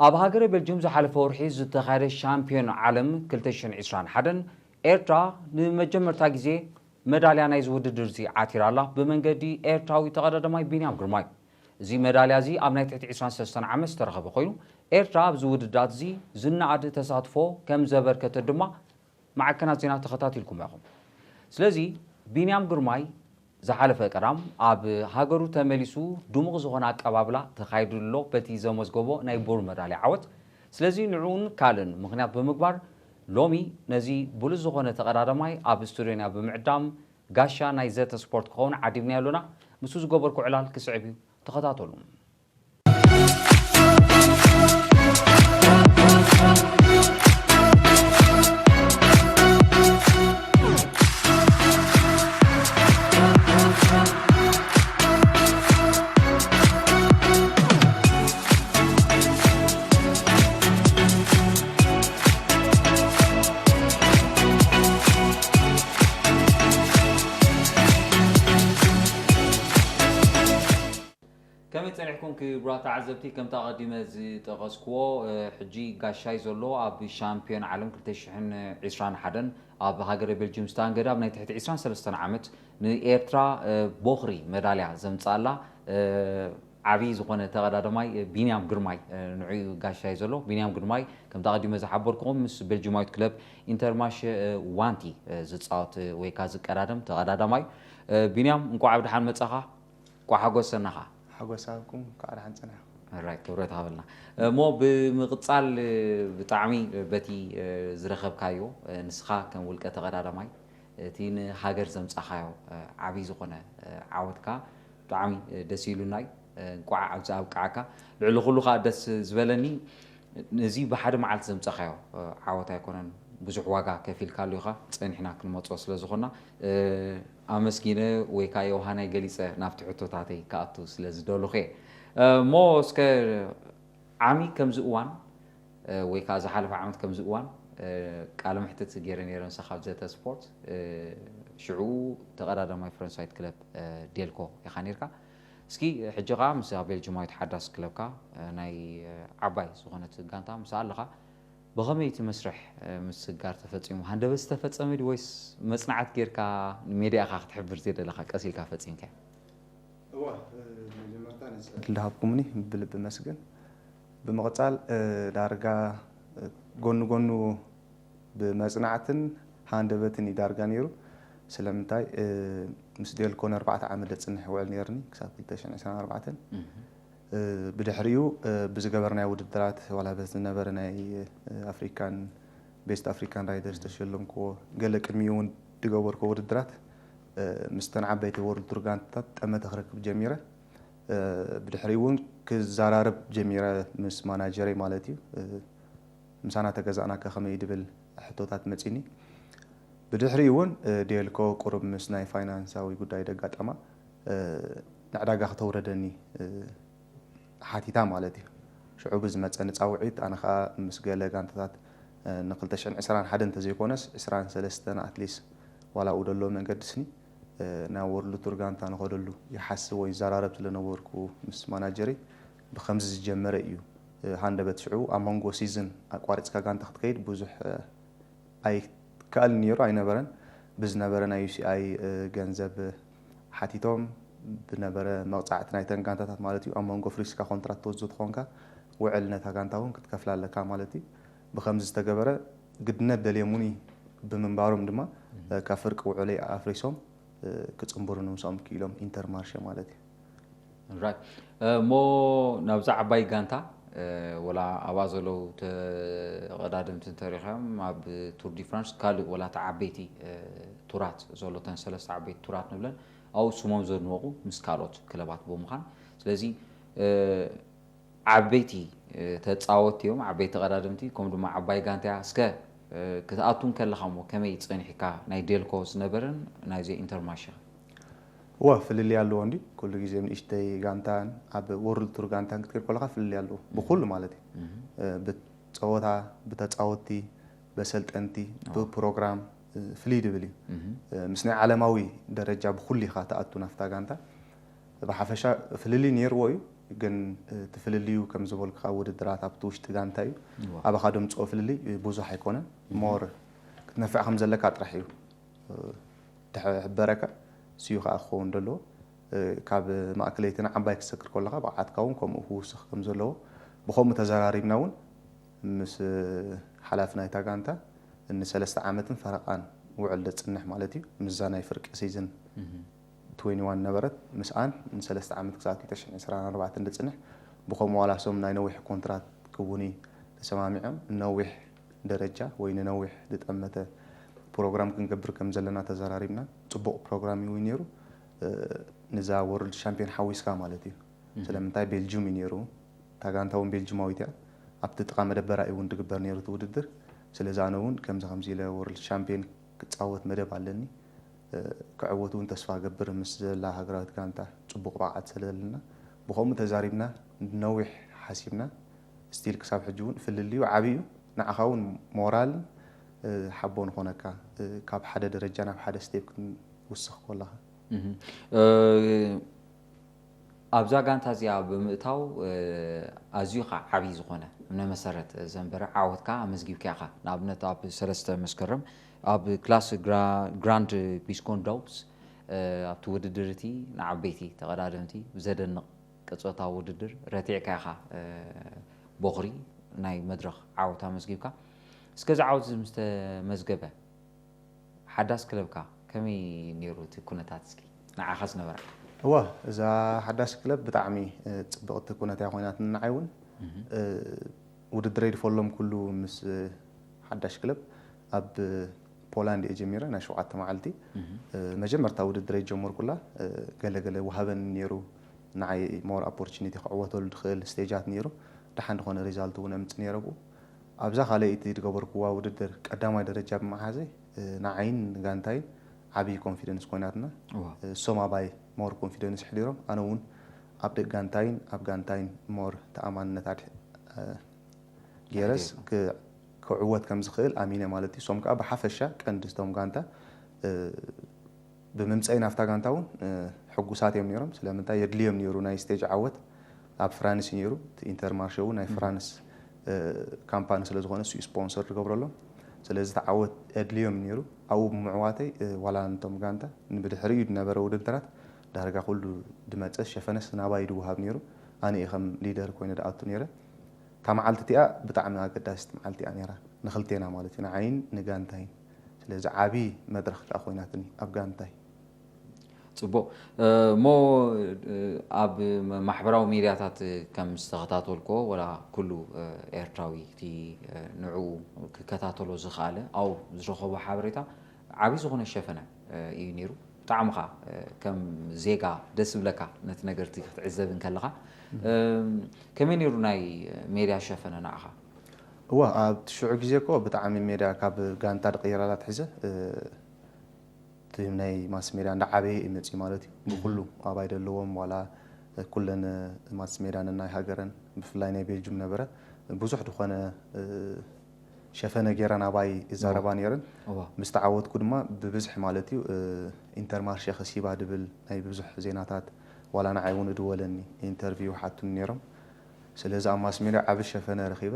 ኣብ ሃገረ ቤልጅም ዝሓለፈ ወርሒ ዝተኻየደ ሻምፒዮን ዓለም ክልተ ሽሕን ዕስራን ሓደን ኤርትራ ንመጀመርታ ግዜ መዳልያ ናይዚ ውድድር እዚ ዓቲራ ኣላ። ብመንገዲ ኤርትራዊ ተቐዳዳማይ ቢንያም ግርማይ። እዚ መዳልያ እዚ ኣብ ናይ ትሕቲ ዕስራን ሰለስተን ዓመት ዝተረኸበ ኮይኑ፣ ኤርትራ ኣብዚ ውድድራት እዚ ዝነኣድ ተሳትፎ ከም ዘበርከተት ድማ ማዕከናት ዜና ተኸታቲልኩም ኢኹም። ስለዚ ቢንያም ግርማይ ዝሓለፈ ቀዳም ኣብ ሃገሩ ተመሊሱ ድሙቕ ዝኾነ ኣቀባብላ ተኻይዱሉ ኣሎ በቲ ዘመዝገቦ ናይ ብሩር መዳልያ ዓወት። ስለዚ ንዕኡን ካልእን ምኽንያት ብምግባር ሎሚ ነዚ ብሉጽ ዝኾነ ተቐዳዳማይ ኣብ ስቱድዮና ብምዕዳም ጋሻ ናይ ዘተ ስፖርት ክኸውን ዓዲምናዮ ኣሎና። ምስኡ ዝገበርኩ ዕላል ክስዕብ እዩ። ተኸታተሉ። ከመይ ጸኒሕኩም ክቡራት ተዓዘብቲ? ከምቲ ኣቐዲመ ዝጠቐስክዎ፣ እ፣ ሕጂ ጋሻይ ዘሎ ኣብ ሻምፒዮን ዓለም ክልተ ሽሕን ዕስራን ሓደን ኣብ ሃገረ ቤልጅም ዝተኣንገደ ኣብ ናይ ትሕቲ ዕስራን ሰለስተን ዓመት ንኤርትራ፣ እ፣ ቦኽሪ መዳልያ ዘምጽኣላ፣ እ፣ ዓብዪ ዝኾነ ተቐዳዳማይ፣ እ፣ ቢንያም ግርማይ፣ እ፣ ንዕኡ ጋሻይ ዘሎ። ቢንያም ግርማይ ከምቲ ኣቐዲመ ዝሓበርኩኹም ምስ ቤልጅማዊት ክለብ ኢንተርማሸ፣ እ፣ ዋንቲ፣ እ፣ ዝጻወት፣ እ፣ ወይ ከኣ ዝቀዳደም ተቐዳዳማይ። እ፣ ቢንያም እንቋዕ ብደሓን መጻኻ። ኳ ሓጎሰናኻ። ሓጎሳኩም ከዓ ደሓን ጽንሑ። ራይት፣ ክብረት ሃበልና። እሞ ብምቕጻል፣ ብጣዕሚ በቲ ዝረኸብካዮ፣ ንስኻ ከም ውልቀ ተቐዳዳማይ፣ እቲ ንሃገር ዘምጻኻዮ ዓብዪ ዝኾነ ዓወትካ ብጣዕሚ ደስ ኢሉናይ። እንቋዕ ኣብዚ ኣብቃዓካ። ልዕሊ ኩሉ ከዓ ደስ ዝበለኒ፣ ነዚ ብሓደ መዓልቲ ዘምጻኻዮ ዓወት ኣይኮነን። ብዙሕ ዋጋ ከፊልካሉ ኢኻ። ጸኒሕና ክንመጾ ስለ ዝኾንና፣ ኣመስጊነ ወይ ከዓ ዮሃናይ ገሊጸ ናብቲ ሕቶታተይ ክኣቱ ስለ ዝደለኹ እየ። እሞ እስከ ዓሚ ከምዚ እዋን፣ ወይ ከዓ ዝሓለፈ ዓመት ከምዚ እዋን፣ ቃለ መሕትት ገይረ ነይረ ምሳኻ ኣብ ዘተ ስፖርት። ሽዑ ተቐዳዳማይ ፈረንሳዊት ክለብ ዴልኮ ኢኻ ነይርካ። እስኪ ሕጂ ከዓ ምስ ቤልጅማዊት ሓዳስ ክለብካ፣ ናይ ዓባይ ዝኾነት ጋንታ ምስኣ ኣለኻ። ብኸመይ እቲ መስርሕ ምስግጋር ተፈጺሙ? ሃንደበት ዝተፈጸመ ድዩ ወይስ መጽናዕቲ ጌርካ ንሜድያ ኢኻ ክትሕብር ዘይደለኻ ቀስ ኢልካ ፈጺምካዮ? እዋ፣ መጀመርታ ነዚ ዕድል ዝሃብኩምኒ ብልቢ መስግን። ብምቕጻል፣ ዳርጋ ጎኒ ጎኑ ብመጽናዕትን ሃንደበትን እዩ ዳርጋ ነይሩ። ስለምንታይ፣ ምስ ዴልኮ ንኣርባዕተ ዓመት ደጽንሕ ውዕል ነይርኒ፣ ክሳብ ክልተ ሽሕን ዕስራን ኣርባዕተን። ብድሕሪኡ፣ ብዝገበርናዮ ውድድራት፣ ዋላ በቲ ዝነበረ ናይ ኣፍሪካን ቤስት ኣፍሪካን ራይደር ዝተሸለምክዎ፣ ገለ ቅድሚኡ እውን ዝገበርክዎ ውድድራት፣ ምስተን ዓበይቲ ወርልድ ቱር ጋንታታት ጠመተ ክረክብ ጀሚረ። ብድሕሪኡ እውን ክዘራረብ ጀሚረ ምስ ማናጀረይ ማለት እዩ። ምሳና ተገዛእናከ ከመይ ድብል ሕቶታት መጺኒ። ብድሕሪኡ እውን፣ እ፣ ዴልኮ ቁሩብ ምስ ናይ ፋይናንሳዊ ጉዳይ ደጋጠማ፣ እ፣ ንዕዳጋ ክተውረደኒ፣ እ፣ ሓቲታ ማለት እዩ። ሽዑ ብዝመጸኒ ጻውዒት ኣነ ኸኣ ምስ ገለ ጋንታታት፣ እ፣ ን ክልተ ሽሕን ዕስራን ሓደን እንተዘይኮነስ ዕስራን ሰለስተን ኣትሊስት ዋላ ኣብኡ ደሎ መንገዲ ስኒ፣ እ፣ ናብ ወርልድ ቱር ጋንታ ንኸደሉ ይሓስብ ወይ ይዘራረብ ስለ ነበርኩ ምስ ማናጀረይ ብኸምዚ ዝጀመረ እዩ። እ፣ ሃንደበት ሽዑ ኣብ መንጎ ሲዝን ኣቋሪጽካ ጋንታ ክትከይድ ብዙሕ፣ እ፣ ኣይከኣልን ነይሩ፣ ኣይነበረን። ብዝነበረ ናይ ዩ ሲ ኣይ፣ እ፣ ገንዘብ ሓቲቶም ብነበረ መቕጻዕቲ ናይተን ጋንታታት ማለት እዩ፣ ኣብ መንጎ ፍሪስካ ኮንትራት ትወስዶ ተኾንካ ውዕል ነታ ጋንታ እውን ክትከፍላ ኣለካ ማለት እዩ። ብኸምዚ ዝተገበረ ግድነት ደልዮሙኒ ብምንባሮም ድማ፣ እ፣ ካብ ፍርቂ ውዕለይ ኣፍሪሶም፣ እ፣ ክጽንብሩኒ ምስኦም ክኢሎም ኢንተርማርሸ ማለት እዩ። ራይት። እ፣ እሞ ናብዛ ዓባይ ጋንታ፣ እ፣ ወላ ኣብኣ ዘለዉ ተቐዳደምቲ እንተሪኻዮም ኣብ ቱር ዲ ፍራንስ ካልእ ወላ እቲ ዓበይቲ፣ እ፣ ቱራት ዘሎ፣ እተን ሰለስተ ዓበይቲ ቱራት ንብለን ኣብኡ ስሞም ዘድመቑ ምስ ካልኦት ክለባት ብምዃን፣ ስለዚ፣ እ፣ ዓበይቲ፣ እ፣ ተጻወትቲ እዮም፣ ዓበይቲ ተቐዳደምቲ፣ ከምኡ ድማ ዓባይ ጋንታ እያ። እስከ፣ እ፣ ክትኣቱ እንከለኻ እሞ ከመይ ጸኒሕካ ናይ ዴልኮ ዝነበረን ናይዚ ኢንተርማሸ? እወ፣ ፍልልይ ኣለዎ እንዲ። ኩሉ ግዜ ንእሽተይ ጋንታን ኣብ ወርልድ ቱር ጋንታን ክትከይድ ከለኻ ፍልልይ ኣለዎ። ብኩሉ ማለት እዩ። እህ። እ፣ ብጸወታ፣ ብተጻወትቲ፣ በሰልጠንቲ፣ ኣዎ። ብፕሮግራም፣ እ፣ ፍልይ ድብል እዩ። እህ። እ፣ ምስ ናይ ዓለማዊ ደረጃ ብኩሉ ኢኻ ትኣቱ ናፍታ ጋንታ። ብሓፈሻ ፍልልይ ነይርዎ እዩ። ግን እቲ ፍልልዩ ከም ዝበልኩ ካብ ውድድራት ኣብቲ ውሽጢ ጋንታ እዩ። ኣባኻ ደምፅኦ ፍልልይ ብዙሕ ኣይኮነን። ሞር ክትነፍዕ ከም ዘለካ ጥራሕ እዩ ድሕበረካ። ስዩ ከዓ ክኸውን ዘለዎ ካብ ማእከለይትን ዓባይ ክትሰግር ከለካ ብቕዓትካ እውን ከምኡ ክውስኽ ከም ዘለዎ ብከምኡ ተዘራሪብና እውን ምስ ሓላፊ ናይታ ጋንታ ንሰለስተ ዓመትን ፈረቓን ውዕል ደፅንሕ ማለት እዩ። ምስዛ ናይ ፍርቂ ሲዝን ትዌንቲ ዋን ነበረት። ምስኣን ንሰለስተ ዓመት ክሳብ ክልተ ሽሕን ዕስራን ኣርባዕተን ድፅንሕ። ብኸምኡ ዋላ ሶም ናይ ነዊሕ ኮንትራት ክውን እዩ ተሰማሚዖም። ንነዊሕ ደረጃ ወይ ንነዊሕ ዝጠመተ ፕሮግራም ክንገብር ከም ዘለና ተዘራሪብና። ፅቡቕ ፕሮግራም እዩ ነይሩ። ንዛ ወርልድ ሻምፒዮን ሓዊስካ ማለት እዩ። ስለምንታይ ቤልጅም እዩ ነይሩ። እታ ጋንታ እውን ቤልጅማዊት እያ። ኣብቲ ጥቓ መደበራ እዩ እውን ዝግበር ነይሩ እቲ ውድድር። ስለዚ ኣነ እውን ከምዚ ከምዚ ኢለ ወርልድ ሻምፒዮን ክፃወት መደብ ኣለኒ። ክዕወት እውን ተስፋ ገብር ምስ ዘላ ሃገራዊት ጋንታ ፅቡቕ ብቕዓት ስለ ዘለና ብኸምኡ ተዛሪብና ነዊሕ ሓሲብና። ስቲል ክሳብ ሕጂ እውን ፍልልዩ ዓብዩ ንዓኻ እውን ሞራልን ሓቦ ንኾነካ ካብ ሓደ ደረጃ ናብ ሓደ ስቴፕ ክንውስኽ ከለኻ ኣብዛ ጋንታ እዚኣ ብምእታው ኣዝዩ ከዓ ዓብዪ ዝኾነ እምነ መሰረት ዘንበረ ዓወትካ ኣመዝጊብካ ኢኻ። ንኣብነት ኣብ ሰለስተ መስከረም ኣብ ክላስ ግራንድ ቢስኮን ዶፕስ ኣብቲ ውድድር እቲ ንዓበይቲ ተቐዳደምቲ ብዘደንቕ ቅጽበታዊ ውድድር ረቲዕካ ኢኻ ቦኽሪ ናይ መድረኽ ዓወት ኣመዝጊብካ። እስከ እዚ ዓወት እዚ ምስ ተመዝገበ ሓዳስ ክለብካ ከመይ ነይሩ እቲ ኩነታት እስኪ ንዓኻ ዝነበረ? እወ እዛ ሓዳስ ክለብ ብጣዕሚ ፅብቕቲ ኩነት እያ ኮይናትኒ ንዓይ እውን። ውድድረይ ድፈሎም ኩሉ ምስ ሓዳሽ ክለብ ኣብ ፖላንድ እየ ጀሚረ ናይ ሸውዓተ መዓልቲ። መጀመርታ ውድድረይ ጀመርኩላ ገለ ገለ ወሃበኒ ነይሩ። ንዓይ ሞር ኦፖርቹኒቲ ክዕወተሉ ድኽእል ስቴጃት ነይሩ። ደሓን ዝኾነ ሪዛልት እውን ኣምፅ ነይረ ብኡ። ኣብዛ ካልኣይቲ ዝገበርኩዋ ውድድር ቀዳማይ ደረጃ ብምሓዘይ ንዓይን ንጋንታይን ዓብዪ ኮንፊደንስ ኮይናትና። እሶም ኣባይ ሞር ኮንፊደንስ ኣሕዲሮም ኣነ እውን ኣብ ደቂ ጋንታይን ኣብ ጋንታይን ሞር ተኣማንነት ኣድ ገይረስ ክዕወት ከም ዝኽእል ኣሚነ ማለት እዩ። እሶም ከዓ ብሓፈሻ ቀንዲ እቶም ጋንታ ብምምፀይ ናብታ ጋንታ እውን ሕጉሳት እዮም ነይሮም። ስለምንታይ የድልዮም ነይሩ ናይ ስቴጅ ዓወት ኣብ ፍራንስ እዩ ነይሩ። እቲ ኢንተርማርሸ እውን ናይ ፍራንስ ካምፓኒ ስለ ዝኾነ እሱ ስፖንሰር ዝገብረሎም። ስለዚ እቲ ዓወት የድልዮም ነይሩ። ኣብኡ ብምዕዋተይ ዋላ ነቶም ጋንታ ንብድሕሪኡ ዝነበረ ውድድራት ዳርጋ ኩሉ ድመፀ ሸፈነስ ናባይ ድወሃብ ነይሩ። ኣነ እየ ከም ሊደር ኮይነ ድኣቱ ነይረ። እታ መዓልቲ እቲኣ ብጣዕሚ ኣገዳሲት መዓልቲ እያ ነይራ ንክልቴና ማለት እዩ ንዓይን ንጋንታይን። ስለዚ ዓብዪ መድረኽ ከዓ ኮይናትኒ ኣብ ጋንታይ። ፅቡቕ እሞ ኣብ ማሕበራዊ ሚድያታት ከም ዝተኸታተልኮ ወላ ኩሉ ኤርትራዊ እቲ ንዕኡ ክከታተሎ ዝኽኣለ ኣብኡ ዝረኸቦ ሓበሬታ ዓብዪ ዝኾነ ሸፈነ እዩ ነይሩ። ብጣዕሚ ኸዓ ከም ዜጋ ደስ ዝብለካ ነቲ ነገር እቲ ክትዕዘብ እንከለኻ። ከመይ ነይሩ ናይ ሜድያ ሸፈነ ንዓኻ? እወ ኣብቲ ሽዑ ግዜ እኮ ብጣዕሚ ሜድያ ካብ ጋንታ ድቕይራላ ኣትሒዘ እቲ ናይ ማስ ሜድያ እንዳዓበየ እዩ መፅዩ ማለት እዩ። ብኩሉ ኣባይ ዘለዎም ዋላ ኩለን ማስ ሜድያ ነናይ ሃገረን ብፍላይ ናይ ቤልጅም ነበረ ብዙሕ ዝኾነ ሸፈነ ገይረን ኣባይ ይዛረባ ነይረን። ምስ ተዓወትኩ ድማ ብብዝሒ ማለት እዩ ኢንተርማርሸ ከሲባ ድብል ናይ ብዙሕ ዜናታት ዋላ ንዓይ እውን እድወለኒ ኢንተርቪው ሓቱኒ ነይሮም። ስለዚ ኣብ ማስ ሜድያ ዓቢ ሸፈነ ረኺበ።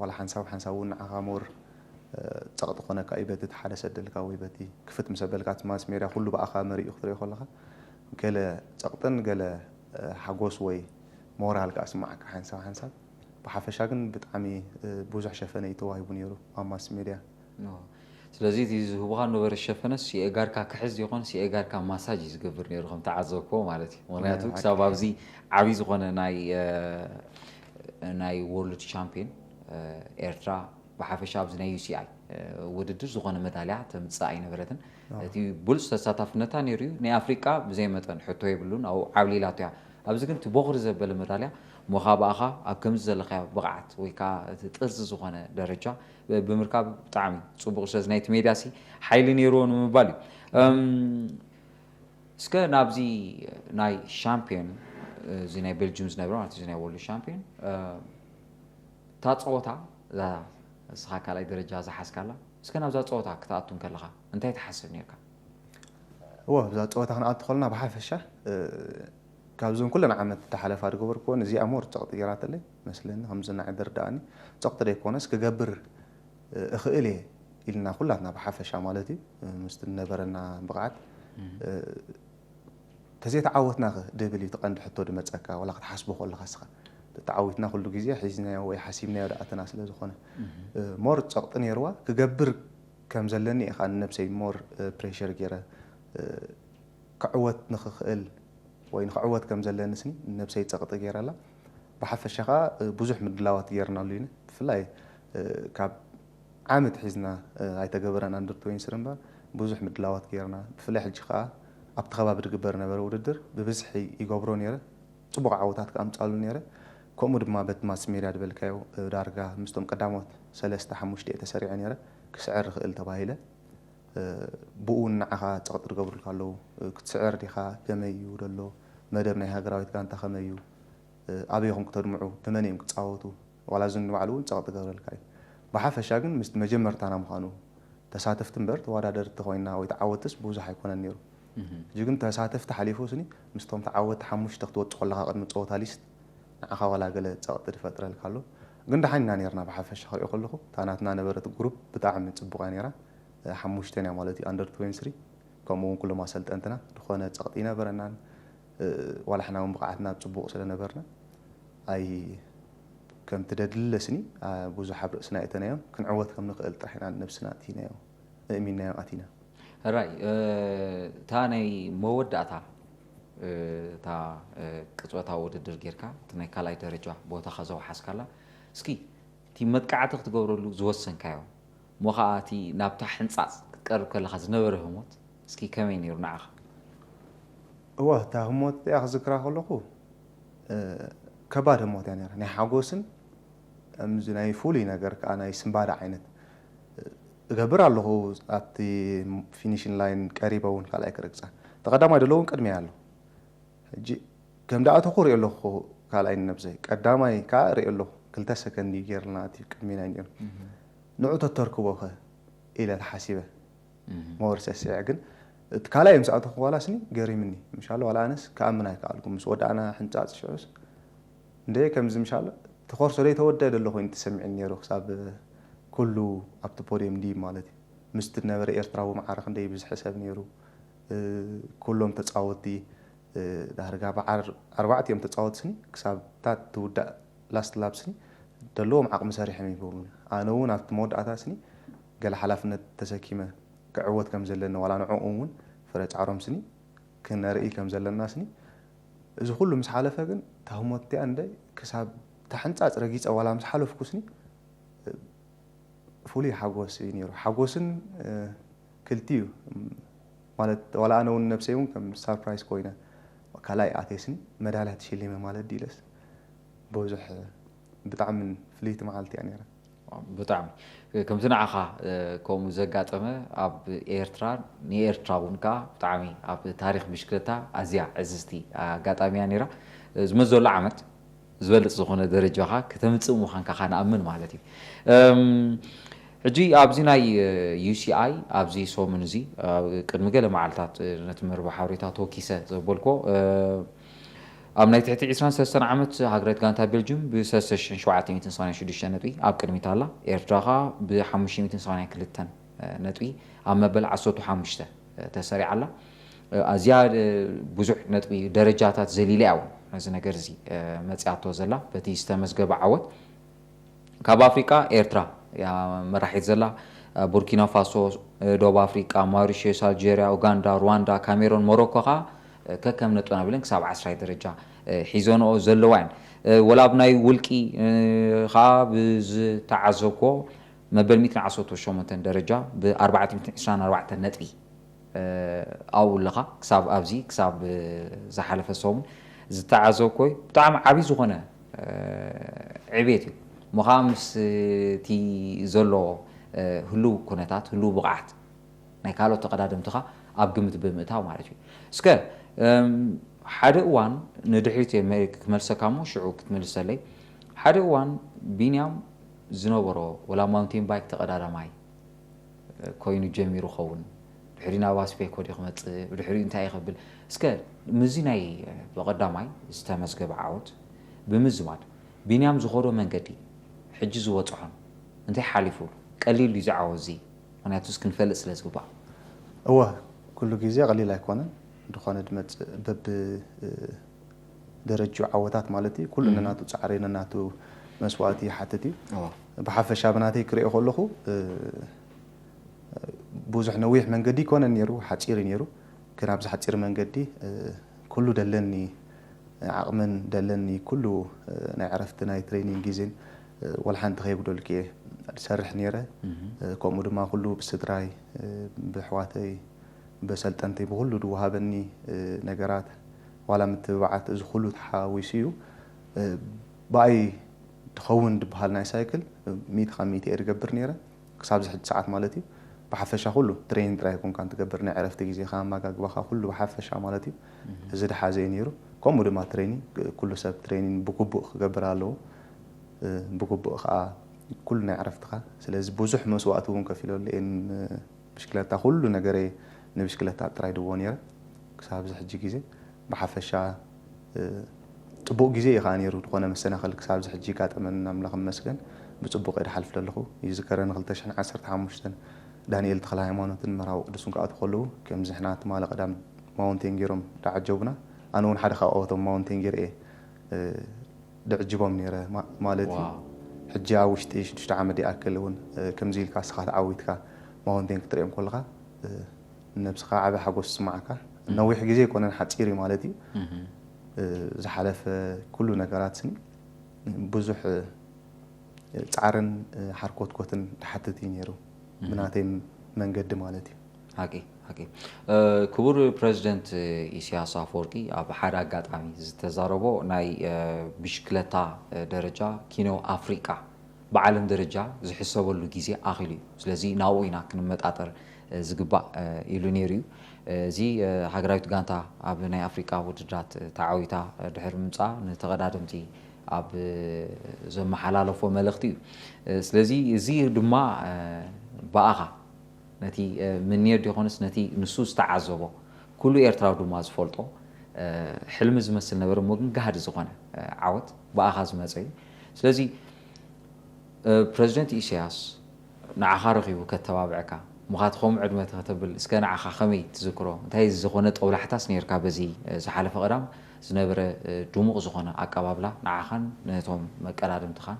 ዋላ ሓንሳብ ሓንሳብ እውን ንዓኻ ሞር ጸቕጢ ኮነካ እዩ በቲ ሓደ ሰደልካ ወይ በቲ ክፍት ምስ ኣበልካ እቲ ማስ ሜድያ ኩሉ ብኣኻ መሪኡ ክትሪኦ ከለኻ ገለ ጸቕጥን ገለ ሓጎስ ወይ ሞራል ከኣ ስማዓካ ሓንሳብ ሓንሳብ። ብሓፈሻ ግን ብጣዕሚ ብዙሕ ሸፈነ እዩ ተዋሂቡ ነይሩ ኣብ ማስ ሜድያ። ስለዚ እቲ ዝህቡኻ ነበረ ሸፈነስ የእጋርካ ክሕዝ ይኾንስ የእጋርካ ማሳጅ እዩ ዝገብር ነይሩ ከም ተዓዘብክዎ ማለት እዩ። ምክንያቱ ክሳብ ኣብዚ ዓብዪ ዝኾነ ናይ ናይ ወርልድ ቻምፒዮን ኤርትራ ብሓፈሻ ኣብዚ ናይ ዩ ሲ ኣይ ውድድር ዝኾነ መዳልያ ተምፅእ ኣይነበረትን። እቲ ብሉፅ ተሳታፍነታ ነይሩ እዩ። ናይ ኣፍሪቃ ብዘይ መጠን ሕቶ የብሉን ኣብኡ ዓብሊላቶ እያ። ኣብዚ ግን እቲ ቦኽሪ ዘበለ መዳልያ እሞ ከዓ ብኣኻ ኣብ ከምዚ ዘለኻዮ ብቕዓት ወይ ከዓ እቲ ጥርዚ ዝኾነ ደረጃ ብምርካብ ብጣዕሚ ፅቡቕ። ስለዚ ናይቲ ሜድያ ሲ ሓይሊ ነይርዎ ንምባል እዩ። እስከ ናብዚ ናይ ሻምፒዮን እዚ ናይ ቤልጅም ዝነበረ ማለት እዚ ናይ ወርልድ ሻምፒዮን እታ ፀወታ እዛ እስኻ ካልኣይ ደረጃ ዝሓዝካላ እስከ ናብዛ ፀወታ ክትኣቱ እንከለኻ እንታይ ትሓስብ ነርካ? እወ ኣብዛ ፀወታ ክንኣቱ ከለና ብሓፈሻ ካብዞም ኩለን ዓመት ዝሓለፋ ዝገበርክወን እዚኣ ሞር ጸቕጢ ገይራተለይ መስለኒ። ከምዚ ናዒ ዝርድኣኒ ጸቕጢ ደይኮነስ ክገብር እኽእል እየ ኢልና ኩላትና ብሓፈሻ ማለት እዩ፣ ምስቲ ዝነበረና ብቕዓት ተዘይተዓወትናኸ ድብል እዩ እቲ ቀንዲ ሕቶ ዝመጸካ፣ ዋላ ክትሓስቦ ከለኻ እስኻ። ተተዓዊትና ኩሉ ግዜ ሒዝናዮ ወይ ሓሲብናዮ ደኣተና ስለ ዝኾነ፣ ሞር ጸቕጢ ነይርዋ ክገብር ከም ዘለኒ እየ ከኣ ንነብሰይ ሞር ፕሬሸር ገይረ ክዕወት ንኽኽእል ወይ ንኽዕወት ከም ዘለኒ ስኒ ንነብሰይ ጸቕጢ ገይረላ። ብሓፈሻ ከኣ ብዙሕ ምድላዋት ገይርናሉ ኢና። ብፍላይ ካብ ዓመት ሒዝና ኣይተገበረን ኣንደር ትዌንቲ ስሪ እምበር ብዙሕ ምድላዋት ገይርና። ብፍላይ ሕጂ ከኣ ኣብቲ ከባቢ ዝግበር ነበረ ውድድር ብብዝሒ ይገብሮ ነይረ። ጽቡቕ ዓወታት ከኣ ኣምጻሉ ነይረ። ከምኡ ድማ በቲ ማስ ሜድያ ዝበልካዮ ዳርጋ ምስቶም ቀዳሞት ሰለስተ ሓሙሽተ እየ ተሰሪዐ ነይረ። ክስዕር ይኽእል ተባሂለ። ብኡ ንዓኻ ጸቕጢ ዝገብሩልካ ኣለዉ። ክትስዕር ዲኻ? ከመይ እዩ ዘሎ መደብ ናይ ሃገራዊት ጋንታ ከመይ እዩ? ኣበይ ኢኹም ክተድምዑ? ብመን እዮም ክጻወቱ? ዋላ እዚ ንባዕሉ እውን ጸቕጢ ገብረልካ እዩ። ብሓፈሻ ግን ምስቲ መጀመርታና ምዃኑ ተሳተፍቲ እምበር ተወዳደርቲ ኮይና ወይ ተዓወትስ ብዙሕ ኣይኮነን ነይሩ። ሕጂ ግን ተሳተፍቲ ሓሊፉ ስኒ ምስቶም ተዓወትቲ ሓሙሽተ ክትወጽእ ከለኻ ቅድሚ ጸወታ ሊስት ንዓኻ ዋላ ገለ ጸቕጢ ዝፈጥረልካ ኣሎ። ግን ደሓን ኢና ነርና ብሓፈሻ ክሪኦ ከለኹ እታ ናትና ነበረት ግሩፕ ብጣዕሚ ጽቡቕ እያ ነይራ። ሓሙሽተን እያ ማለት እዩ ኣንደር ትዌንቲ ስሪ ከምኡ እውን ኩሎም ኣሰልጠንትና ዝኾነ ጸቕጢ ይነበረናን። ዋላ ሕና እውን ብቕዓትና ኣብ ጽቡቕ ስለ ነበርና ኣይ ከምቲ ደድሊ ለስኒ ብዙሕ ኣብ ርእስና እተናዮም ክንዕወት ከም ንኽእል ጥራሕ ኢና ነብስና ኣእቲናዮ እእሚናዮ ኣቲና። ራይ እታ ናይ መወዳእታ እታ ቅፅበታዊ ውድድር ጌርካ እቲ ናይ ካልኣይ ደረጃ ቦታኻ ዘውሓስካላ እስኪ እቲ መጥቃዕቲ ክትገብረሉ ዝወሰንካዮ እሞ ከዓ እቲ ናብታ ሕንፃፅ ክትቀርብ ከለካ ዝነበረ ህሞት እስኪ ከመይ ነይሩ ንዓኻ? እወ እታ ህሞት እቲኣ ክዝክራ ከለኹ ከባድ ህሞት እያ ነራ ናይ ሓጎስን ከምዚ ናይ ፍሉይ ነገር ከዓ ናይ ስንባዳ ዓይነት እገብር ኣለኹ ኣብቲ ፊኒሽን ላይን ቀሪበ እውን ካልኣይ ክረግፃ ተቐዳማይ ደለውን ቅድሚያ ኣሎ ሕጂ ከም ደኣተኹ ሪኦ ኣለኹ ካልኣይ ንነብሰይ ቀዳማይ ከዓ ሪኦ ኣለኹ ክልተ ሰከንድ እዩ ገይርና እቲ ቅድሚና ነይሩ ንዑ ተተርክቦ ከ ኢለ ተሓሲበ ሞር ሰሲዐ ግን እቲ ካልኣይ ምስ ኣተኹ ዋላ ስኒ ገሪምኒ ምሻሎ ዋላ ኣነስ ክኣምን ኣይከኣልኩ ምስ ወዳእና ሕንፃፅ ሽዑስ እንደ ከምዚ ምሻሎ እቲ ኮርሶ ደይ ተወደደ ኣሎ ኮይኑ ተሰሚዕኒ ነይሩ ክሳብ ኩሉ ኣብቲ ፖዲየም ድዩ ማለት እዩ ምስቲ ነበረ ኤርትራዊ መዓረ ክንደይ ብዝሒ ሰብ ነይሩ ኩሎም ተፃወቲ ዳርጋ በዓል ኣርባዕተ እዮም ተፃወቲ ስኒ ክሳብ ታት ትውዳእ ላስት ላብ ስኒ ደለዎም ዓቕሚ ሰሪሖም ይብሉኒ ኣነ እውን ኣብቲ መወዳእታ ስኒ ገለ ሓላፍነት ተሰኪመ ክዕወት ከም ዘለኒ ዋላ ንዕኡ እውን ፍረ ፃዕሮም ስኒ ክነርኢ ከም ዘለና ስኒ እዚ ኩሉ ምስ ሓለፈ ግን ታህሞት እቲኣ እንደ ክሳብ ታሕንፃፅ ረጊፀ ዋላ ምስ ሓለፍኩ ስኒ ፍሉይ ሓጎስ እዩ ነይሩ ሓጎስን ክልቲዩ ማለት ዋላ ኣነ እውን ነብሰይ እውን ከም ሳርፕራይዝ ኮይነ ካልኣይ ኣቴስኒ መዳልያ ተሸሊመ ማለት ድኢለስ ብዙሕ ብጣዕሚ ፍልይቲ መዓልቲ እያ ነይራ ብጣዕሚ ከምቲ ንዓኻ ከምኡ ዘጋጠመ ኣብ ኤርትራ ንኤርትራ እውን ከዓ ብጣዕሚ ኣብ ታሪክ ብሽክለታ ኣዝያ ዕዝዝቲ ኣጋጣሚ እያ ነይራ ዝመዘሉ ዓመት ዝበልፅ ዝኾነ ደረጃኻ ከተምፅእ ምዃንካ ካ ንኣምን ማለት እዩ ሕጂ ኣብዚ ናይ ዩሲኣይ ኣብዚ ሰሙን እዚ ቅድሚ ገለ መዓልታት ነቲ መርበብ ሓበሬታ ተወኪሰ ዘበልኮ ኣብ ናይ ትሕቲ ዕስራን ሰለስተን ዓመት ሃገራዊት ጋንታ ቤልጅም ብ ሰለስተ ሽሕን ሸውዓተ ሚእትን ሰማንያን ሽዱሽተን ነጥቢ ኣብ ቅድሚት ኣላ ኤርትራ ኸኣ ብ ሓሙሽተ ሚእትን ሰማንያን ክልተን ነጥቢ ኣብ መበል ዓሰርተ ሓሙሽተ ተሰሪዓ ኣላ ኣዝያ ብዙሕ ነጥቢ ደረጃታት ዘሊላ እያ እውን ነዚ ነገር እዚ መፅያቶ ዘላ በቲ ዝተመዝገበ ዓወት ካብ ኣፍሪቃ ኤርትራ እያ መራሒት ዘላ ቡርኪና ፋሶ ደቡብ ኣፍሪቃ ማሪሸስ ኣልጀርያ ኡጋንዳ ሩዋንዳ ካሜሮን ሞሮኮ ከ ከከም ነጥበን ኣቢለን ክሳብ ዓስራይ ደረጃ ሒዘንኦ ዘለዋ እየን ወላ ኣብ ናይ ውልቂ ከ ብዝተዓዘብኮ መበል ሚእትን ዓሰርተ ሸሞንተን ደረጃ ብ ኣርባዕተ ሚእትን ዕስራን ኣርባዕተን ነጥቢ ኣብኡ ኣለኻ ክሳብ ኣብዚ ክሳብ ዝሓለፈ ሰሙን ዝተዓዘብኮ ብጣዕሚ ዓብዪ ዝኾነ ዕቤት እዩ እሞ ከዓ ምስ እቲ ዘሎ ህልው ኩነታት ህልው ብቕዓት ናይ ካልኦት ተቐዳደምትኻ ኣብ ግምት ብምእታው ማለት እዩ እስከ ሓደ እዋን ንድሕሪት ክመልሰካ እሞ ሽዑ ክትምልሰለይ ሓደ እዋን ቢንያም ዝነበሮ ወላ ማውንቴን ባይክ ተቐዳዳማይ ኮይኑ ጀሚሩ ኸውን ድሕሪ ናብ ኣስቤኮ ድዩ ክመጽእ፣ ብድሕሪኡ እንታይ እዩ ክብል? እስከ ምስዚ ናይ ብቐዳማይ ዝተመዝገበ ዓወት ብምዝማድ፣ ቢንያም ዝኸዶ መንገዲ፣ ሕጂ ዝበጽሖን እንታይ ሓሊፉሉ? ቀሊል ድዩ እዚ ዓወት እዚ? ምኽንያቱ ክንፈልጥ ስለ ዝግባእ። እወ፣ ኩሉ ግዜ ቀሊል ኣይኮነን። ዝኾነ ድመጽእ በብ ደረጅኡ ዓወታት ማለት እዩ። ኩሉ ነናቱ ጻዕሪ፣ ነናቱ መስዋእቲ ይሓትት እዩ። ብሓፈሻ ብናተይ ክሪኦ ከለኹ፣ ብዙሕ ነዊሕ መንገዲ ይኮነን ነይሩ፣ ሓጺር እዩ ነይሩ። ግን ኣብዚ ሓጺር መንገዲ፣ ኩሉ ደለኒ ዓቕምን ደለኒ ኩሉ፣ ናይ ዕረፍቲ ናይ ትሬኒንግ ግዜን፣ ወላ ሓንቲ ከየጉደልኩ እየ ዝሰርሕ ነይረ። ከምኡ ድማ ኩሉ ብስድራይ፣ ብኣሕዋተይ፣ በሰልጠንተይ ብኹሉ ድወሃበኒ ነገራት ዋላ ምትብባዓት እዚ ኩሉ ተሓዊሱ እዩ። ብኣይ ድኸውን ድበሃል ናይ ሳይክል ሚእቲ ካብ ሚእቲ እየ ድገብር ነይረ ክሳብ ዝሕጂ ሰዓት ማለት እዩ። ብሓፈሻ ኩሉ ትሬኒንግ ጥራይ ኣይኮንካን ትገብር ናይ ዕረፍቲ ግዜኻ ኣመጋግባኻ ኩሉ ብሓፈሻ ማለት እዩ። እዚ ድሓዘ እዩ ነይሩ። ከምኡ ድማ ትሬኒንግ ኩሉ ሰብ ትሬኒንግ ብግቡእ ክገብር ኣለዎ። ብግቡእ ከዓ ኩሉ ናይ ዕረፍትኻ ስለዚ ብዙሕ መስዋእቲ እውን ከፊለሉ እየ። ብሽክለታ ኩሉ ነገረይ ንብሽክለታ ጥራይ ድዎ ነይረ ክሳብ እዚ ሕጂ ግዜ ብሓፈሻ ጽቡቕ ግዜ እዩ ከዓ ነይሩ ዝኾነ መሰናኸል ክሳብ እዚ ሕጂ ይጋጠመን ኣምላኽ ይመስገን። ብጽቡቕ እየ ድሓልፍ ዘለኹ። ይዝከረኒ ክልተ ሽሕን ዓሰርተ ሓሙሽተን ዳንኤል ተኽለ ሃይማኖትን መርሃዊ ቅዱስን ክኣትዉ ከለዉ ከምዚ ሕና ትማሊ ቀዳም ማውንቴን ገይሮም ዳዓጀቡና። ኣነ እውን ሓደ ካብኣቶም ማውንቴን ገይረ እየ ድዕጅቦም ነይረ ማለት እዩ። ሕጂ ኣብ ውሽጢ ሽዱሽተ ዓመት ይኣክል እውን ከምዚ ኢልካ እስኻ ተዓዊትካ ማውንቴን ክትሪኦም ከለኻ ነብስኻ ዓቢ ሓጎስ ይስምዓካ። ነዊሕ ግዜ ኣይኮነን ሓጺር እዩ ማለት እዩ። ዝሓለፈ ኩሉ ነገራት ስኒ ብዙሕ ጻዕርን ሓርኮትኮትን ድሓትት እዩ ነይሩ ብናተይ መንገዲ ማለት እዩ። ሓቂ ሓቂ። ክቡር ፕረዚደንት ኢሳያስ ኣፈወርቂ ኣብ ሓደ ኣጋጣሚ ዝተዛረቦ ናይ ብሽክለታ ደረጃ ኪኖ ኣፍሪቃ ብዓለም ደረጃ ዝሕሰበሉ ግዜ ኣኺሉ እዩ። ስለዚ ናብኡ ኢና ክንመጣጠር ዝግባእ ኢሉ ነይሩ እዩ። እዚ ሃገራዊት ጋንታ ኣብ ናይ ኣፍሪቃ ውድድራት ተዓዊታ ድሕሪ ምምፃኣ ንተቐዳደምቲ ኣብ ዘመሓላለፎ መልእኽቲ እዩ። ስለዚ እዚ ድማ ብኣኻ ነቲ ምንየት ይኾንስ ነቲ ንሱ ዝተዓዘቦ ኩሉ ኤርትራዊ ድማ ዝፈልጦ ሕልሚ ዝመስል ነበረ እሞ ግን ጋህዲ ዝኾነ ዓወት ብኣኻ ዝመፀ እዩ። ስለዚ ፕረዚደንት ኢሳያስ ንዓኻ ረኺቡ ከተባብዐካ ምኻት ከምኡ ዕድመ ተኸተብል እስከ ንዓኻ ከመይ ትዝክሮ እንታይ ዝኾነ ጠውላሕታስ ነርካ በዚ ዝሓለፈ ቀዳም ዝነበረ ድሙቕ ዝኾነ ኣቀባብላ ንዓኻን ነቶም መቀዳድምትኻን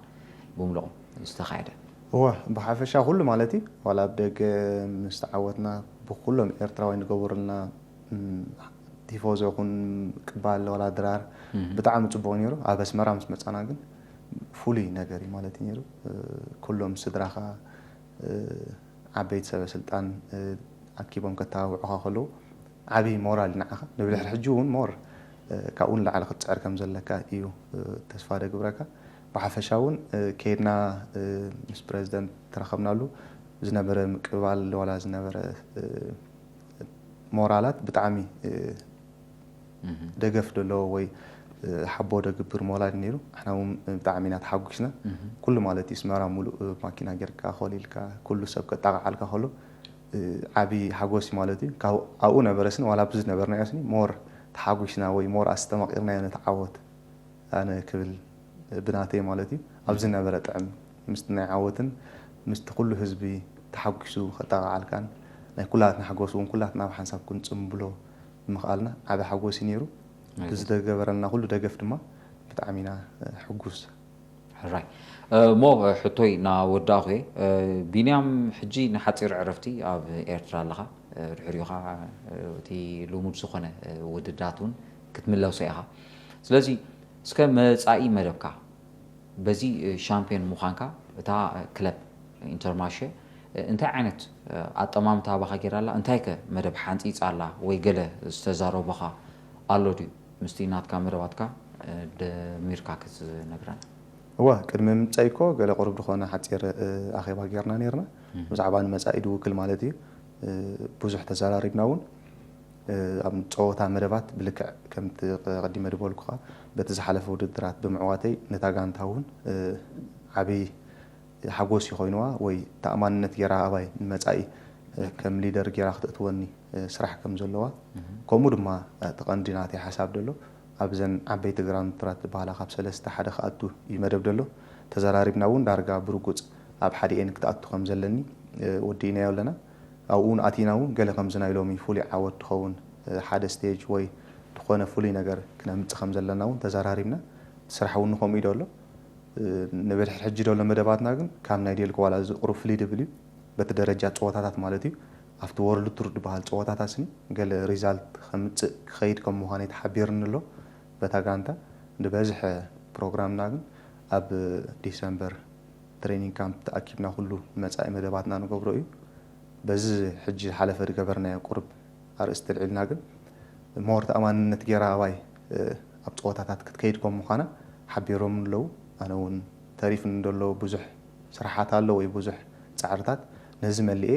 ብምሉኦም ዝተኻየደ? እወ፣ ብሓፈሻ ኩሉ ማለት እዩ ዋላ ኣብ ደገ ምስ ተዓወትና ብኩሎም ኤርትራውያን ዝገበሩልና ቲፎዞ ይኹን ቅባል ዋላ ድራር ብጣዕሚ ፅቡቕ ነይሩ። ኣብ ኣስመራ ምስ መፃና ግን ፍሉይ ነገር እዩ ማለት እዩ ነይሩ። ኩሎም ስድራኻ ዓበይቲ ሰበ ስልጣን ኣኪቦም ከተባብዑኻ ከለዉ ዓብዪ ሞራል እዩ ንዓኻ። ንብድሕሪ ሕጂ እውን ሞር ካብኡ ንላዕሊ ክትፅዕር ከም ዘለካ እዩ ተስፋ ደግብረካ። ብሓፈሻ እውን ከይድና ምስ ፕረዚደንት ተራኸብናሉ ዝነበረ ምቅባል ዋላ ዝነበረ ሞራላት ብጣዕሚ ደገፍ ደለዎ ወይ ሓቦ ደግብር ሞራል ነይሩ። ንሕና እውን ብጣዕሚ ኢና ተሓጒስና። ኩሉ ማለት እዩ ኣስመራ ሙሉእ ማኪና ጌርካ ኮሊልካ ኩሉ ሰብ ከጣቕዓልካ ከሎ ዓብዪ ሓጎስ እዩ ማለት እዩ። ኣብኡ ነበረ ስኒ ዋላ ኣብዚ ዝነበርናዮ ስኒ ሞር ተሓጒስና ወይ ሞር ኣስተማቒርናዮ ነቲ ዓወት ኣነ ክብል ብናተይ ማለት እዩ። ኣብዚ ነበረ ጥዕም ምስቲ ናይ ዓወትን ምስቲ ኩሉ ህዝቢ ተሓጒሱ ከጣቕዓልካን ናይ ኩላትና ሓጎስ እውን ኩላትና ኣብ ሓንሳብ ክንጽምብሎ ብምኽኣልና ዓቢ ሓጎስ እዩ ነይሩ። ብዝተገበረልና ኩሉ ደገፍ ድማ ብጣዕሚ ኢና ሕጉስ። ሕራይ እሞ ሕቶይ እናወዳእኹ እየ። ቢንያም ሕጂ ንሓፂር ዕረፍቲ ኣብ ኤርትራ ኣለኻ። ድሕሪኡ ኸዓ እቲ ልሙድ ዝኾነ ውድድራት እውን ክትምለሶ ኢኻ። ስለዚ እስከ መጻኢ መደብካ በዚ ሻምፒዮን ምዃንካ እታ ክለብ ኢንተርማሸ እንታይ ዓይነት ኣጠማምታ ኣባኻ ገይራ ኣላ? እንታይ ከ መደብ ሓንጺጻ ኣላ ወይ ገለ ዝተዛረቦኻ ኣሎ ድዩ? ምስቲ ናትካ መደባትካ ደሚርካ ክትነግረና። እወ፣ ቅድሚ ምምጻይ እኮ ገለ ቁሩብ ዝኾነ ሓጺር ኣኼባ ጌርና ኔርና። ብዛዕባ ንመጻኢ ድውክል ማለት እዩ። ብዙሕ ተዘራሪብና እውን ኣብ ጸወታ መደባት ብልክዕ ከምቲ ቀዲመ ድበልኩኻ በቲ ዝሓለፈ ውድድራት ብምዕዋተይ ነታ ጋንታ እውን ዓብዪ ሓጎስ እዩ ኮይንዋ ወይ ተኣማንነት ገይራ ኣባይ ንመጻኢ ከም ሊደር ጌራ ክተእትወኒ ስራሕ ከም ዘለዋ፣ ከምኡ ድማ እቲ ቀንዲ ናተይ ሓሳብ ደሎ ኣብዘን ዓበይቲ ግራንድ ቱራት ዝበሃላ ካብ ሰለስተ ሓደ ክኣቱ እዩ መደብ ደሎ። ተዘራሪብና እውን ዳርጋ ብርጉፅ ኣብ ሓዲኤን ክትኣቱ ከም ዘለኒ ወዲእናዮ ኣለና። ኣብኡ እውን ኣቲና እውን ገለ ከምዚ ናይ ሎሚ ፍሉይ ዓወት ትኸውን ሓደ ስቴጅ ወይ ዝኾነ ፍሉይ ነገር ክነምፅእ ከም ዘለና እውን ተዘራሪብና። ስራሕ እውን ንከምኡ እዩ ደሎ። ንብድሕር ሕጂ ደሎ መደባትና ግን ካብ ናይ ዴልኮ ዋላ እዚ ቁሩብ ፍልይ ድብል እዩ። በቲ ደረጃ ፀወታታት ማለት እዩ። ኣብቲ ወርልድ ቱር ዝበሃል ፀወታታት ስኒ ገለ ሪዛልት ከምፅእ ክኸይድ ከም ምዃነይ ተሓቢርኒ ኣሎ በታ ጋንታ። ንበዝሐ ፕሮግራምና ግን ኣብ ዲሰምበር ትሬኒንግ ካምፕ ተኣኪብና ኩሉ መፃኢ መደባትና ንገብሮ እዩ። በዚ ሕጂ ሓለፈ ዝገበርናዮ ቁሩብ ኣርእስቲ ኣልዒልና ግን ሞር ተኣማንነት ጌራ ኣባይ ኣብ ፀወታታት ክትከይድ ከም ምዃና ሓቢሮም ኣለዉ። ኣነ እውን ተሪፍኒ ዘሎ ብዙሕ ስራሓት ኣሎ ወይ ብዙሕ ፃዕርታት ነዚ መሊኤ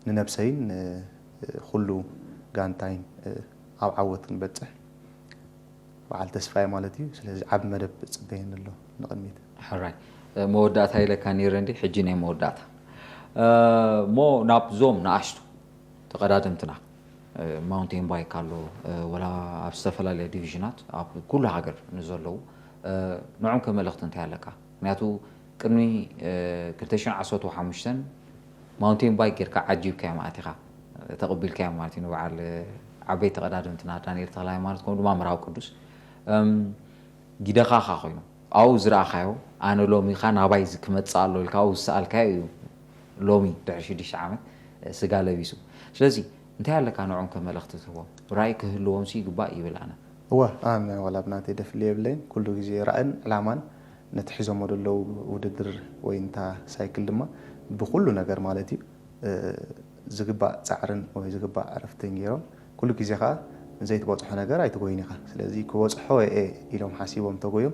ንነብሰይን ንኩሉ ጋንታይን ኣብ ዓወት ክንበፅሕ በዓል ተስፋ እየ ማለት እዩ። ስለዚ ዓቢ መደብ ፅበየኒ ኣሎ ንቕድሚት። ሕራይ መወዳእታ ኢለካ ነይረ እንዲ ሕጂ ናይ መወዳእታ እሞ ናብዞም ንኣሽቱ ተቐዳደምትና ማውንቴን ባይክ ኣሎ ወላ ኣብ ዝተፈላለያ ዲቪዥናት ኣብ ኩሉ ሃገር ንዘለዉ ንዖም ከ መልእኽቲ እንታይ ኣለካ? ምክንያቱ ቅድሚ ክልተ ሽሕን ዓሰርተ ሓሙሽተን ማውንቴን ባይክ ጌርካ ዓጂብካዮም ኣቲኻ ተቐቢልካዮም ማለት እዩ ንበዓል ዓበይቲ ተቐዳደምትና ዳንኤል ተኽለሃይማኖት ከምኡ ድማ መርሃዊ ቅዱስ ጊደኻ ኻ ኮይኑ ኣብኡ ዝረኣኻዮ ኣነ ሎሚ ኻ ናባይ እዚ ክመፅእ ኣሎ ኢልካ ኣብኡ ዝሰኣልካዮ እዩ ሎሚ ድሕሪ ሽዱሽተ ዓመት ስጋ ለቢሱ ስለዚ እንታይ ኣለካ ንዖም ከ መልእኽቲ ትህቦም ራእይ ክህልዎም ሲ ይግባእ ይብል ኣነ እወ ኣነ ዋላ ብናተይ ደፍሊ የብለይን ኩሉ ግዜ ራእን ዕላማን ነቲ ሒዞሞ ዘለዉ ውድድር ወይ እንታ ሳይክል ድማ ብኩሉ ነገር ማለት እዩ ዝግባእ ፃዕርን ወይ ዝግባእ ዕረፍትን ገይሮም ኩሉ ግዜ ከዓ ዘይትበፅሖ ነገር ኣይትጎይን ኢኻ ስለዚ ክበፅሖ እየ ኢሎም ሓሲቦም ተጎዮም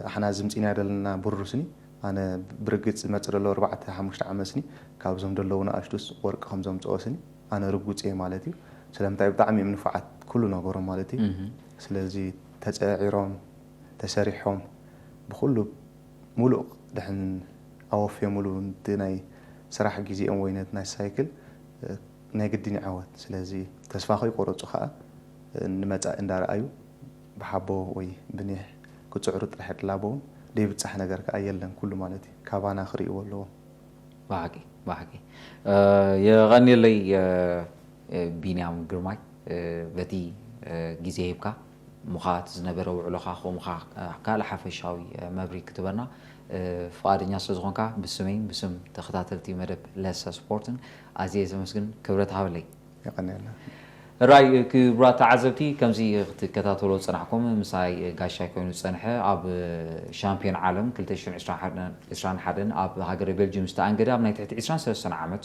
ኣሕና ዝምፂና ዘለና ብሩር ስኒ ኣነ ብርግፅ ዝመፅ ዘሎ ኣርባዕተ ሓሙሽተ ዓመት ስኒ ካብዞም ዘለዉ ንኣሽቱስ ወርቂ ከም ዘምፅኦ ስኒ ኣነ ርጉፅ እየ ማለት እዩ ስለምንታይ ብጣዕሚ እዮም ንፉዓት ኩሉ ነገሮም ማለት እዩ ስለዚ ተፀዒሮም ተሰሪሖም ብኩሉ ሙሉእ ድሕን ኣወፍዮምሉ ነቲ ናይ ስራሕ ግዜኦም ወይ ነቲ ናይ ሳይክል ናይ ግድን ይዓወት ስለዚ ተስፋ ከይቆረፁ ከዓ ንመፃኢ እንዳረኣዩ ብሓቦ ወይ ብኒሕ ክፅዕሩ ጥራሕ ድላቦውን ደይብፃሕ ነገር ከዓ የለን ኩሉ ማለት እዩ ካባና ክርእይዎ ኣለዎም ብሓቂ ብሓቂ የቐንየለይ ቢንያም ግርማይ በቲ ግዜ ሂብካ እሞ ከዓ እቲ ዝነበረ ውዕሎኻ ከምኡ ከዓ ካልእ ሓፈሻዊ መብርሂ ክትበና ፍቓደኛ ስለዝኾንካ ብስመይን ብስም ተኸታተልቲ መደብ ለሰ ስፖርትን ኣዝየ ዘመስግን ክብረት ሃበለይ። የቐንየልና። ራይ ክቡራት ተዓዘብቲ ከምዚ ክትከታተሎ ዝጸናሕኩም ምሳይ ጋሻይ ኮይኑ ዝጸንሐ ኣብ ሻምፒዮን ዓለም ክልተ ሽሕን ዕስራን ሓደን ኣብ ሃገረ ቤልጅም ዝተኣንገደ ኣብ ናይ ትሕቲ ዕስራን ሰለስተን ዓመት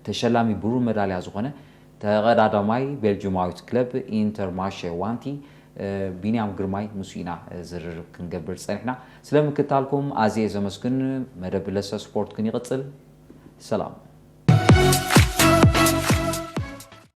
ተሸላሚ ብሩር መዳልያ ዝኾነ ተቐዳዳማይ ቤልጅማዊት ክለብ ኢንተርማሸ ዋንቲ ቢንያም ግርማይ ምስ ኢና ዝርርብ ክንገብር ጸኒሕና። ስለ ምክታልኩም ኣዝየ ዘመስግን። መደብ ለሰ ስፖርት ግን ይቕጽል። ሰላም።